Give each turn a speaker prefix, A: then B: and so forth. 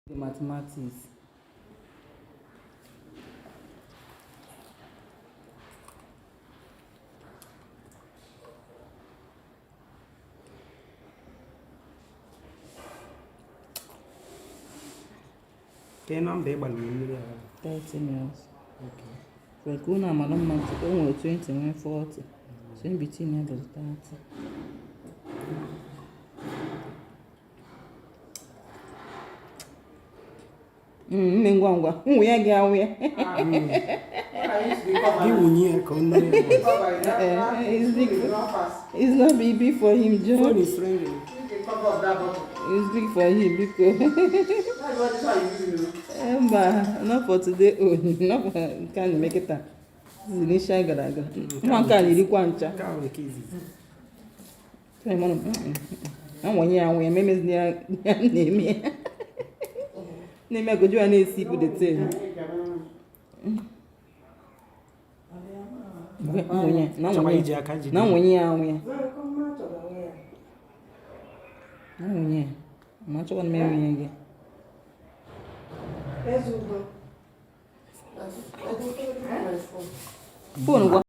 A: The mathematics.
B: Kee nọmba ị gbalụ mmiri ahụ?
A: 30 mils. For nke unu amara mma, o nwere 20, nwee 40, so in between ya bụ 30. Nne, ngwa ngwa, nwunye gị anwụ ya.
B: Gị wụnye ya ka ọ nọrọ ya.
A: Eh, it's not big, big for him, John.
B: Phone is ringing.
A: It's big for him, biko. Mba, not for today. Oh, not for nke a na-eme kịta. This is initial gara aga. Nwa nke a na-erikwa ncha.
B: Nke ahụ nke izizi.
A: Anwanye ya, anwụ ya memezi ya, ya na-eme ya na-eme ka oju ya na-esi ibu the thing. Nwunye na
B: Chọkwa
A: nwunye
B: iji aka jide.
A: Na nwunye ya, anwụ ya na nwunye ya ma achọkwa na m enwenye gị. Phone gwa.